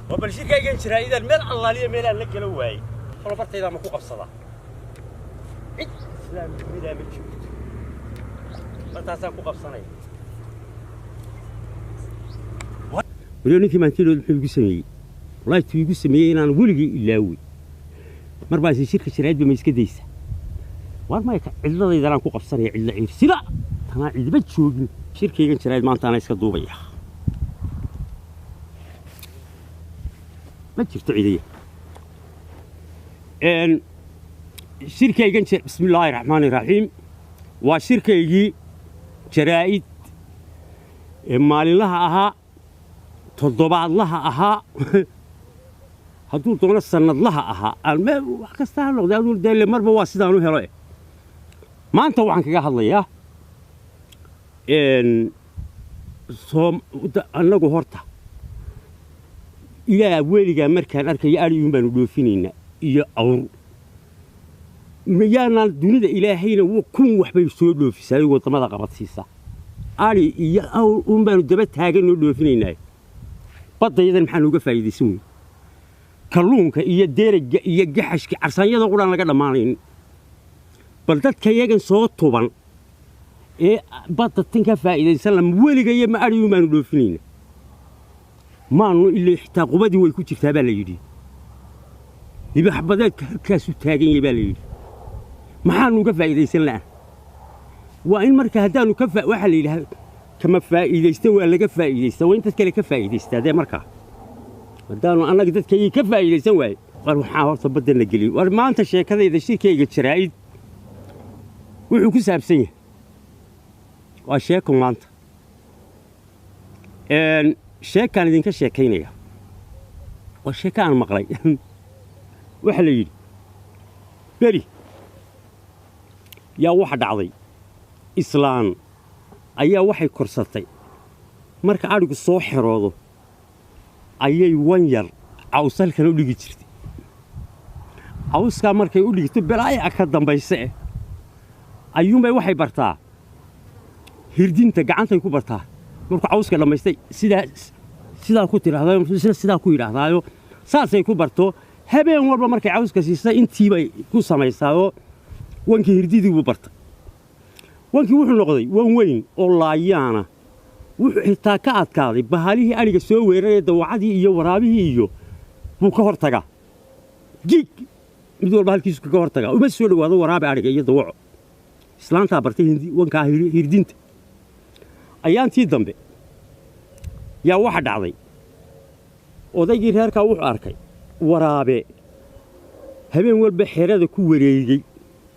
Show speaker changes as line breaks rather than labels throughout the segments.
Oo bal shirkaygan jiraa meel allaaliya meelaan la gala waayey, holobartaydaa ma ku qabsadaa? Cid islaam midaa ma jirto, bartaasaan ku qabsanaya. Waliba ninkii maantidood muxuu igu sameeyey? Wallaahi tuu igu sameeyey inaan weligii ilaawey. Mar baa shirka jaraa'idba ma iska daysa? Waar mayka cidladaydanaan ku qabsanaya, cidla ciirsida tanaa cidba joogin. Shirkaygan jaraa'id maanta anaa iska duubaya, ma jirto ciidaya shirkaygan. Bismi illaahi raxmaani raxiim. Waa shirkaygii jaraa'id ee maalinlaha ahaa, toddobaadlaha ahaa, hadduu doono sannadlaha ahaa, wax kasta ha noqday, aduu dee marba waa sidaan u helo. Maanta waxaan kaga hadlayaa annagu horta ilaa weligaa markaan arkayo adhiyuun baanu dhoofinaynaa iyo awr. Miyaanaan dunida ilaahayna kun waxbay soo dhoofisaa, waddamada qabadsiisa? Adhi iyo awr uun baanu daba taaganoo dhoofinaynaa. Baddayadan maxaa nooga faa'iidaysan wey? Kalluunka iyo derega iyo gaxashka carsaanyada quraan laga dhammaanaynin. Bal dadka yagan soo tuban ee badda tan ka faa'iidaysan lama weligayo, ma adhiyuun baanu dhoofinayna? Maanu ilaa xitaa qubadii way ku jirtaa baa la yidhi, libaxbadeedka halkaasuu taagan yahay baa la yidhi. Maxaanu uga faa'iidaysan la'an? Waa in marka haddaanu ka waxaa la yidhaha kama faa'iidaysta, waa laga faa'iidaystaa, waa in dad kale ka faa'iidaystaa. Dee markaa haddaanu annaga dadkaygii ka faa'iidaysan waaye, war waxaa horta badda la geliyey. War maanta sheekadayda shirkayga jaraa'id wuxuu ku saabsan yahay waa sheeko. Maanta sheekaan idinka sheekaynaya waa sheeko aan maqlay. Waxaa la yidhi beri yaa waxa dhacday, islaan ayaa waxay korsatay marka adhigu soo xeroodo ayay wan yar cawsalkan u dhigi jirtay. Cawskaa markay u dhigto, belaaya ka dambayse eh, ayuunbay waxay bartaa hirdinta, gacantay ku bartaa. Markuu cawska dhammaystay sidaa sidaa ku tidhaahdayo, isna sidaa ku yidhaahdaayo, saasay ku barto. Habeen walba markay cawska siisay intiibay ku samaysaayoo wankii hirdidii buu bartay. Wankii wuxuu noqday wan weyn oo laayaana, wuxuu xitaa ka adkaaday bahalihii adhiga soo weeraraya, dawacadii iyo waraabihii iyo buu ka hor tagaa. Giig mid walba halkiisu kaga hor tagaa, uma soo dhowaado waraabi adhiga iyo dawaco. Islaantaa bartay wankaa hirdinta. Ayaantii dambe yaa waxa dhacday, odaygii reerkaa wuxuu arkay waraabe habeen walba xerada ku wareegey.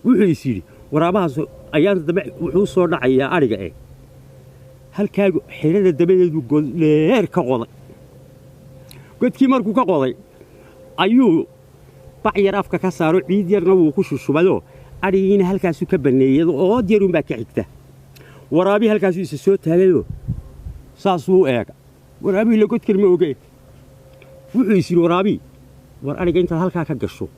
Wuxuu is yidhi waraabahaas ayaanta dambe wuxuu soo dhacayaa adhiga eh. Halkaagu xerada dabadeedu god dheer ka qoday. Godkii markuu ka qoday ayuu bac yar afka ka saaro, ciid yarna wuu ku shushubayoo adhigiina halkaasuu ka banneeyey, ood yarunbaa ka xigta. Waraabii halkaasuu isa soo taagayoo saasuu u eega. Waraabii la godkan ma oge. Wuxuu is yidhi waraabii, war adhiga intaad halkaa ka gasho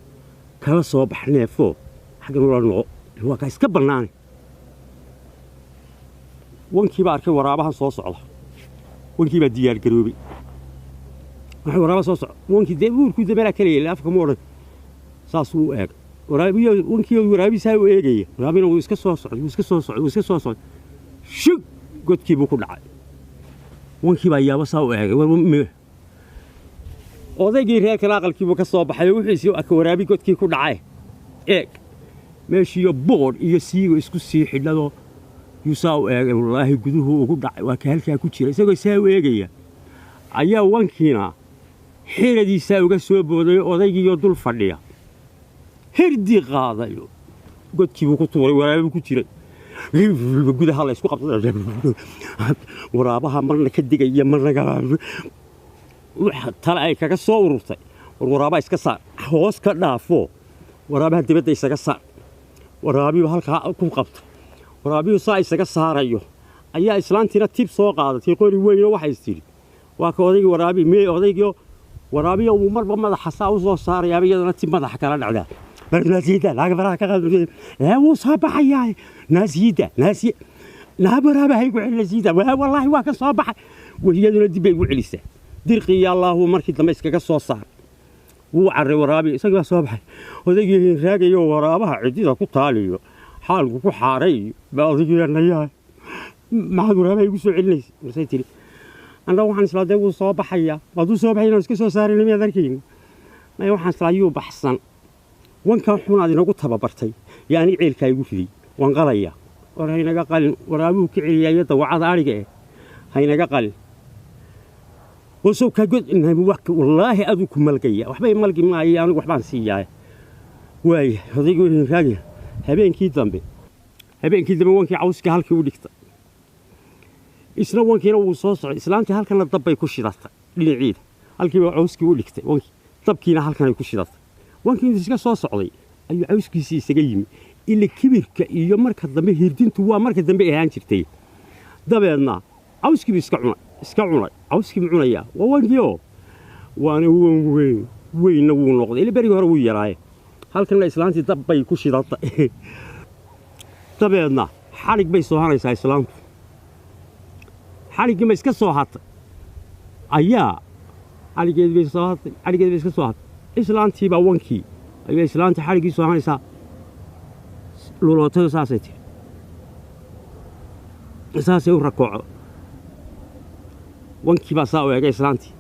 kala soo bax neefoo xaggan ula noqo, waa kaa iska bannaane. Wankii baa arkay waraabahan soo socda. Wankii baa diyaargaroobay. Waxay waraaba soo socda, wankii dee uurkuu dameelaa kala yeelay, afka ma odhan, saasuu u eega waraabiyo. Wankii waraabisaa u eegaya, waraabina wuu iska soo socday, wuu iska soo socday, wuu iska soo socday, shug godkii buu ku dhacay. Wankii baa yaabo saa u eegay. Odaygii reerkan aqalkiibuu ka soo baxay oo wuxuu is arka waraabi godkii ku dhacay. Eeg meeshiiyo boodh iyo siigo isku sii xidhadoo yuu saa u eegay. Wallaahi guduhu ugu dhacay, waa ka halkaa ku jira. Isagoo saa u eegaya ayaa wankiina xeradiisaa uga soo booday odaygiioo dul fadhiya, hirdii qaadayo godkiibuu ku tuuray waraabibuu ku jiray. Gudaha la isku qabsaday, waraabaha marna ka digaya marna tale ay kaga soo ururtay. War waraabaha iska saar, hoos ka dhaafo, waraabaha dibadda isaga saar. Waraabiyu halkaa ku qabtay, waraabiyuu saa isaga saarayo ayaa islaantiina tib soo qaadatay qori weynoo waxay is tidhi waa ka odaygii waraabi mee. Odaygii waraabiyo uu marba madaxa saa u soo saarayaaba, iyadana tib madaxa kala dhacdaa. Naasiyada laaga faraha ka qaad, wuu soo baxayaa. Naasiyada naasiy naab waraaba hay ku celin, naasiyada wallaahi waa ka soo baxay. Iyaduna dib bay ugu celisaa. Dirqi iyo Allaahu markii dambe iskaga soo saar. Wuu carray waraabi, isagii baa soo baxay. Odaygii hinraagayo waraabaha ciddida ku taaliyo xaalku ku xaaray baa odaygii nayahay, maxaad waraabaha igu soo celinaysa? Marsay tiri, annaga waxaan islaa dee wuu soo baxayaa, hadduu soo baxay inaan iska soo saarayna miyaad arkayni? Maya, waxaan islaa yuu baxsan, wankan xunaad inagu tababartay yaa aniga ceelkaa igu riday, waan qalayaa. War haynaga qalin, waraabuhu ka celiyaa iyo dawacada adhiga eh, haynaga qalin. Wasow kaa god wallaahi aduu ku malgaya, waxbay malgi maayo, anigu waxbaan siiyaa. Waaya, odaygii wuu raagaya. Habeenkii dambe wankii cawskii halkii u dhigtay, isna wankiina wuu soo socday. Islaantii halkana dabbay ku shidatay dhinaciida, halkiiba cawskii u dhigtay wankii, dabkiina halkanay ku shidatay. Wankii intuu iska soo socday ayuu cawskiisii isaga yimi. Ila kibirka iyo marka dambe hirdintu waa marka dambe ahaan jirtay. Dabeedna cawskiibu iska cunay, iska cunay, cawskiibuu cunayaa. Waa wankiioo waana wan weyn weynna wuu noqday, ila berigii hore wuu yaraaye. Halkanna islaantii dab bay ku shidatay. Dabeedna xadhig bay soo hanaysaa islaantu, xadhiggii ma iska soo hatay ayaa xadhiggeedii bay soo hatay, xadhiggeedii bay iska soo hatay. Islaantii baa wankii ayaa islaantii xadhiggii soo hanaysaa, lulootayoo saasay tiri, saasay u rakooco. Wankii baa saa u eegay islaantii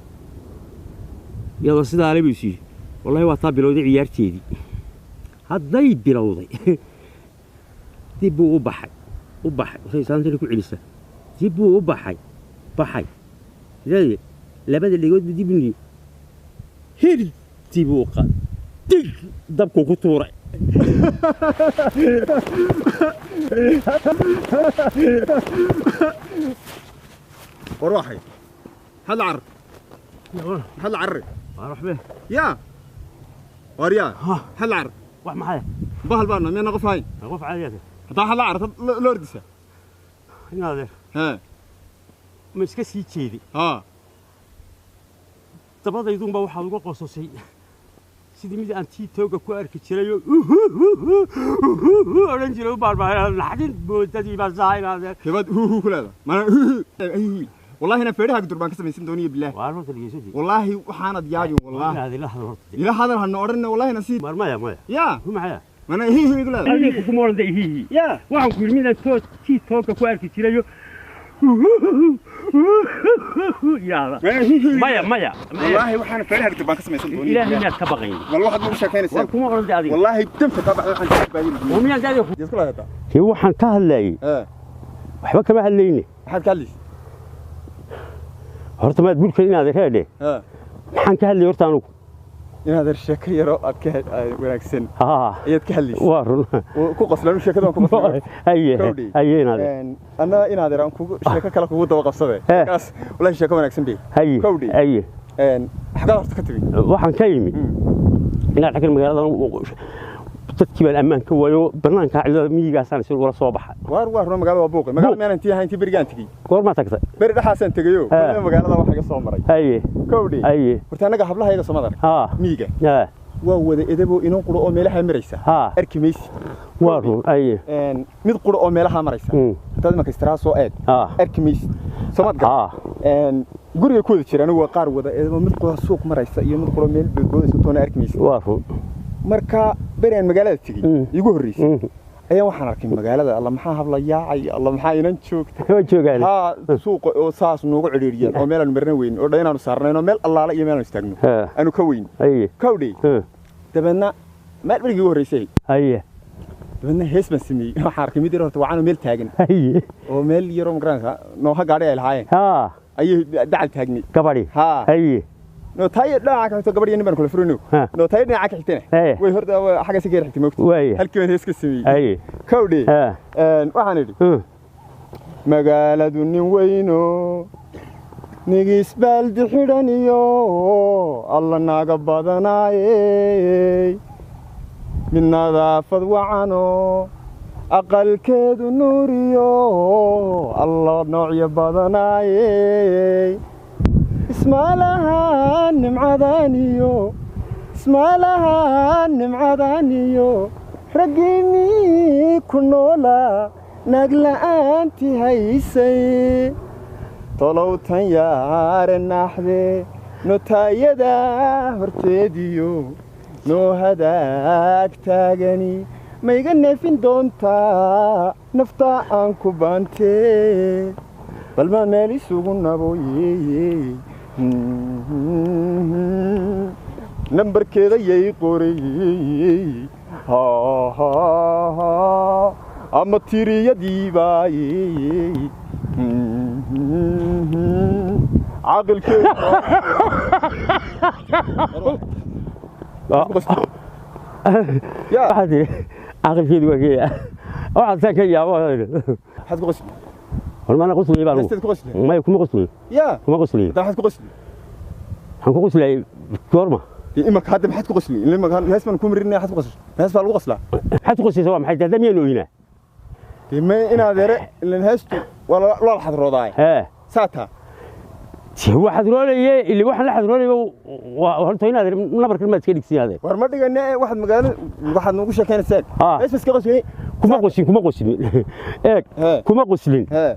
iyadoo sidaa le buu is yidhi, wallahi waa taa bilowday ciyaarteedii. Hadday bilowday dib buu u baxay, u baxay, wasay islaantiina ku celisa. Dib buu u baxay, baxay sidee labada dhegood buu dib u niyey, hirdi buu u qaaday, dig dabkuu ku tuuray.
War waxay maxaad la carri, maxaad la carri?
Waxbe.
Yaa war yaa, maxaad la carri?
Wax maxay?
Bahal baana miyana qof hayn?
Qof caadiyaate.
Haddaa waxaad la carartad la ordisa.
Inaadeer
hee
ma iska sii jeeday?
Haa.
Dabadaydunba waxaad uga qososay sidii mid aan tii tooga ku arki jirayoo odhan jiray u baarbaaray moodadii baa saa inaadeer.
Kebaad huhu ku leedahay mana wallahi ina feedhaha gudur baan ka samaysan dooniyo bilaah.
Waa horta dhegeysadii.
Wallaahi waxaanad yaabin wallaahi.
Inaad ila hadal horta.
Ila hadal hana odhanna wallaahi nasiib.
Mar maya maya.
Yaa.
Ku maxaya?
Mana hihi igu leedahay.
Adiga kuma odhan hihi.
Yaa.
Waxaan ku yidhi midaan too tii tooga ku arki jirayo yaada.
Mana hihi.
Maya maya.
Wallaahi waxaana feedhaha gudur baan ka samaysan dooniyo.
Ilaahay miyaad ka baqayn?
Wal waxaad nagu sheekaynaysaa.
War kuma odhan adiga.
Wallaahi danfa kaa baxday waxaan kaa baadin.
Oo miyaad adiga
isku leedahay?
Kii waxaan ka hadlayay.
Ee.
Waxba kama hadlayne.
Maxaad ka hadlaysa?
Horta maad bulka inaad reedhe.
Ee.
Maxaan ka hadlayay horta anugu?
Inaad sheeko yaro aad ka wanaagsan
haa
ayaad ka hadlaysa.
Waa run.
Ku qoslaan sheekada waan ku qoslaan.
Haye haye inaad.
Anna inaad yaraan kugu sheeko kale kugu daba qabsaday kaas, wallahi sheeko wanaagsan bay.
Haye.
Kowdhi.
Haye.
Xagaad horta ka timi?
Waxaan ka yimi inaad xaggan magaalada dadkii baan ammaan ka waayo, bannaanka cidlada miyigaasaan si ula soo baxay.
Waar waar runa magaalada waa buuqay magaalada, miyaanan tii ahayn tii berigaan tegey?
Goormaa tagtay?
Beri dhexaasaan tegayo magaalada waxa iga soo maray.
Haye.
Kowdhi.
Haye.
Horta annaga hablaha iyaga soomad arag
haa
miyiga
haa
waa wada edebo, inan quro oo meelaha maraysa
haa
arki maysi.
Waa run, haye.
Mid quro oo meelaha maraysa intaad imanka istiraa soo eeg
haa
arki maysi soomad gar
haa.
Guriga ku wada jiraan waa qaar wada edebo, mid quro suuq maraysa iyo mid quro meel boodboodaysa toona arki maysi.
Waa run.
Marka beri aan magaalada tegey iigu horreysay ayaan waxaan arkay magaalada, alla maxaa habla yaacay, alla maxaa inan joogta.
Waa joogaan.
Haa, suuqa oo saas noogu cidhiidhiyeen oo meel aanu marna weyn oo dhan inaanu saarnayn oo meel allaala iyo meel aanu istaagno
haa
aanu ka weyn.
Haye.
Kowdhi. Dabeedna meel berigii ugu horreysay.
Haye.
Dabeedna hees baan sameeyey. Waxaan arkay mid yar horta wacanoo meel taagan
haye
oo meel yaroo magaranaysa nooha gaadhi ay lahaayeen
haa
ayay dacal taagnay.
Gabadhi?
Haa.
Haye.
Nootaayo dhinaca ka xigto gabadh iyo nin baan kula furino.
Ha.
Nootaayo dhinaca ka xigtana
Haye.
way horta xagga si ka yar xigtay moogta.
Waaya.
Halkii baan hees ka sameeyey.
Haye.
Kowdhi.
Haa
waxaan idhi magaaladu nin weyno nigisbaaldi xidhan iyo alla naaga badanaaye, mid nadaafad wacano aqalkeedu nuuriyo alla noocyo badanaaye, ismaalaha nimcadaniyo ismaalaha nimcadaniyo raggiinnii ku noolaa naag la'aantii haysay. Tolowtan yaare naxde notaayada horteediyo noo hadaag taagani ma iga neefin doontaa naftaa aan ku baantee bal maa meel isugu naboye nambarkeeda yay qoray ama tiriyadiibaaye caqilkeedu.
Waxaad tiri caqilkeedu waa geeya, waxaad saan ka yaabo.
Maxaad ku qosli?
War maana qosliyay baan.
Heestaad ku qosli?
Maya, kuma qosliyo.
Yaa.
Kuma qosliyo.
Hadda maxaad ku qosli?
Waxaan ku qoslayay goorma?
Dee imaka hadda maxaad ku qosli? Imaka hees baan ku marinaya, maxaad ku qosli? Hees baa lagu qoslaa.
Maxaad ku qoslaysa? Waa maxay hadda? Miyaan ooyinaa?
Dee ma inaad ere ilan heestu waa loo la xadroodaaye.
Hee.
Saataa.
Waa xadroolaye ili waxaan la xadroolaya waa horta inaad nabarkan maad iska dhigsiin adeer.
War ma dhigane, waxaad magaalada waxaad noogu sheekeynaysaa.
Ah.
Hees baa iska qosliyey.
Kuma qoslin, kuma qoslin, eeg.
Hee.
Kuma qoslin.
Hee.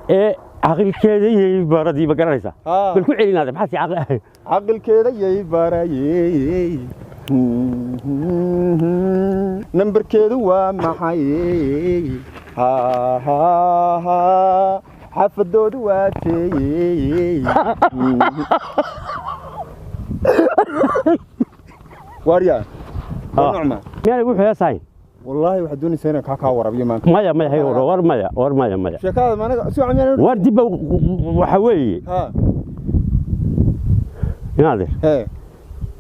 Ee caqilkeeda iyo baradii ma garanaysaa?
Ah.
Bal ku celin adeer, maxaad caqil
Caqilkeeda yay barayey nambarkeedu waa maxay xaafadoodu waa teeyey waaryaa waa nocma.
Miyaan wuxuu heesahayn?
Wallaahi waxaad doonaysaa inaan kaa warabiyo maanta.
Maya maya, hay war maya, war maya maya.
Sheekada maanaga si wacan miyaan?
War dibba waxa weeye
ha
inaadeer.
Hee.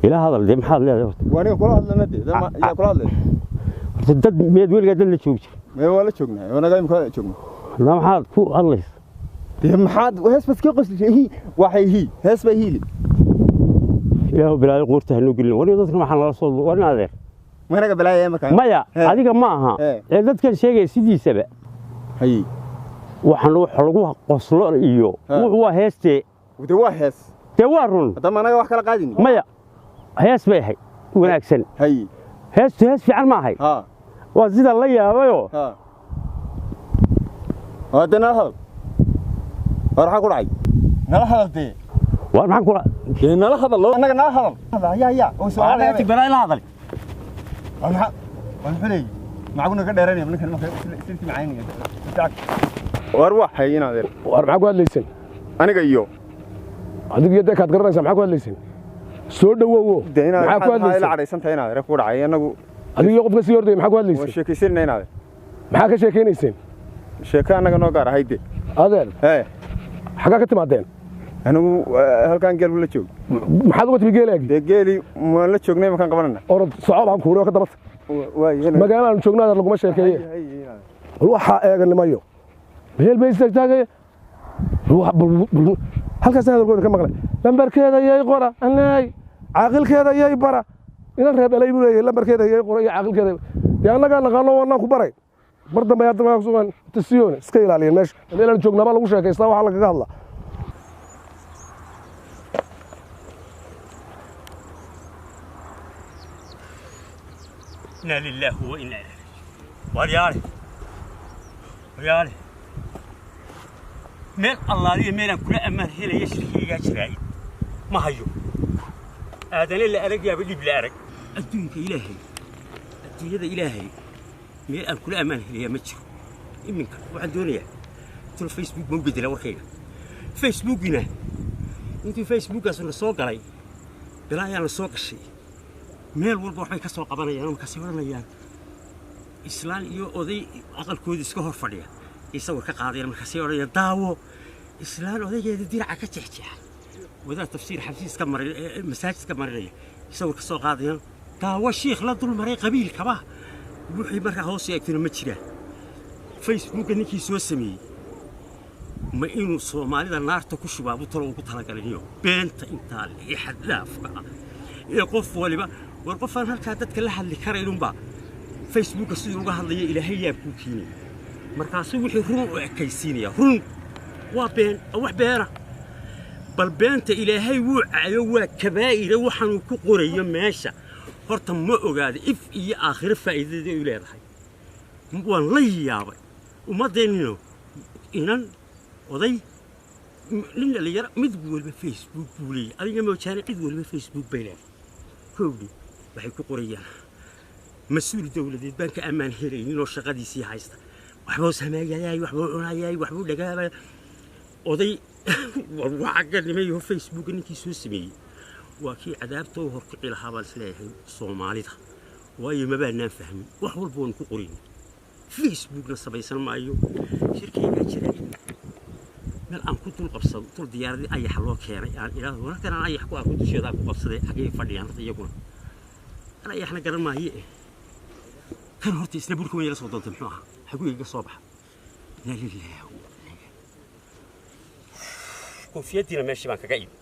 Ila hadal dee, maxaad leedahay horta?
Waa aniga kula hadlana dee yaa kula hadlay?
Horta dad miyaad weligaa dad la joogi jira?
Mee, waa la joognaa, wanaga imika joogna.
Hadda maxaad ku hadlaysa?
Dee maxaad hees bas ka qoslishay? Hi waxay hi hees bay hiili.
Ilaahu bilaayo quurta hanoo gelin. War dadkan waxaan lala soo war inaadeer.
Managa balaaya markaa.
Maya.
Hee.
Adiga ma aha.
Hee.
Ee dadkan sheegaya sidiisaba
hay
waxaan wax lagu qoslo iyo
Hee.
wuxuu waa heestee.
Dee waa hees.
Dee waa run.
Hadda managa wax kala qaadini.
Maya, hees bay ahayd wanaagsan.
Hay.
Heestu hees fiican ma ahayd?
Ha.
Waa sida la yaabayoo.
Ha, hadda nala hadal. War maxaa ku dhacay? Nala hadal dee.
War maxaan kula
Dee nala hadal oo annaga nala hadal ya ya oo su'aal.
Balaa la hadal.
War maxaa war muxuu leeyahay macaguna ka dheeranaya ninkan marka silti macaynaya war waxay inaad
War maxaa ku hadlayseen?
Aniga iyo
Adigu iyo dee kaad garanaysaa, maxaa ku hadlayseen? Soo dhawowo.
Dee inaad
maxaa ku
maxaa ila
hadlayseen?
cadhaysan tahay inaad reer ku dhacay annagu.
Adigu iyo qofka sii ordaya maxaa ku
Waan
hadlayseen?
sheekaysanayna inaad
Maxaa ka sheekaynayseen?
Sheeko annaga noo gaar ahayd dee.
Adeer.
Hee.
Xaggaa ka timaadeen?
Anigu halkaan geel la joog.
Maxaad uga timi geelaagii?
Dee geeli waan la joognay, makaan qabanana.
Orod soco baan kuuri oo ka dabata.
Waay.
Magaalaan joogno adeer laguma sheekeeye. Bal waxaa eeganimayo meel bay istaagtaagaya halkaas hadalkooda ka maqlay lambarkeeda yay qora anaay caaqilkeeda yay bara inan reer dhalay buu leeyahay lambarkeeda yay qora iyo caaqilkeeda dee annagaa naqaano waanaan ku baray mar dambe hadda waa kusugan tasiyoon iska ilaaliyeen meesha meelaan joognaa baa lagu sheekaystaa waxaa lagaga hadlaa.
Inaa lilaahi wa inaa ilaihi. War yaale, war yaale, meel allaaliyo meelaan kula ammaan helaya shirkiygaa jiraa'id ma hayo. Aadane la arag yaaba dhib la arag adduunka ilaahay adduunyada ilaahay meel aan kula ammaan helaya ma jiro. Iminka waxaan doonayaa tul Facebook ma u bedela warkayga Facebookina intuu Facebookgaas na soo galay bilaayaa na soo gashay meel walba waxbay ka soo qabanayaan oo markaasay odhanayaan islaan iyo oday aqalkooda iska hor fadhiya iyo sawir ka qaadayaan, markaasay odhanayaan daawo islaan odaygeeda diraca ka jeexjeexa, wadaad tafsiir xabsiiska marin masaajidka marinaya sawir ka soo qaadayaan, daawo shiikh la dul maray qabiilkaba wixii markaa hoos eegtuna ma jiraan. Facebooka ninkii soo sameeyey ma inuu soomaalida naarta ku shubaa buu talo ugu talagalinayo beenta intaa ee xad dhaafka ah ee qof waliba war qofaan halkaa dadka la hadli karaynunbaa Facebooka siduu uga hadlaya ilaahay yaab kuu keenaya markaasuu wixii run u ekaysiinaya run waa been wax beena. Bal beenta ilaahay wuu cayo waa kabaa'ira waxaanuu ku qorayo meesha horta ma ogaada if iyo aakhiro faa'iidada ay leedahay. Waan la yaabay ummaddeennino inan oday. Nin dhalinyaro mid waliba Facebook buu leeyahay, adiga moojaane cid waliba Facebook bay leedahay. Kowdhi waxay ku qorayaan mas-uul dowladeed baan ka ammaan helaynin oo shaqadiisii haysta, waxbuu sameeyayay, waxbuu cunayay, waxbuu dhagaabay. Oday wacaganimayo Facebook ninkii soo sameeyey waa kii cadaabta u horkici lahaa baan isleeyahay Soomaalida, waayo mabaanaan fahmin, wax walba waan ku qorin, Facebookna samaysan maayo. Shirkaygaa jira meel aan ku dul qabsado dul diyaaradii ayax loo keenay, aan idhaahdo halkan aan ayax ku arko dusheeda aan ku qabsaday. Xaggay fadhiyaan horta iyaguna? An ayaxna garan maaye. Kan horta isna burka weyn la soo doontay muxuu ahaa? Xaguu iga soo baxa? Inaa lilaahi wa inaa ilaihi. Koofiyaddiina meeshii baan kaga imi.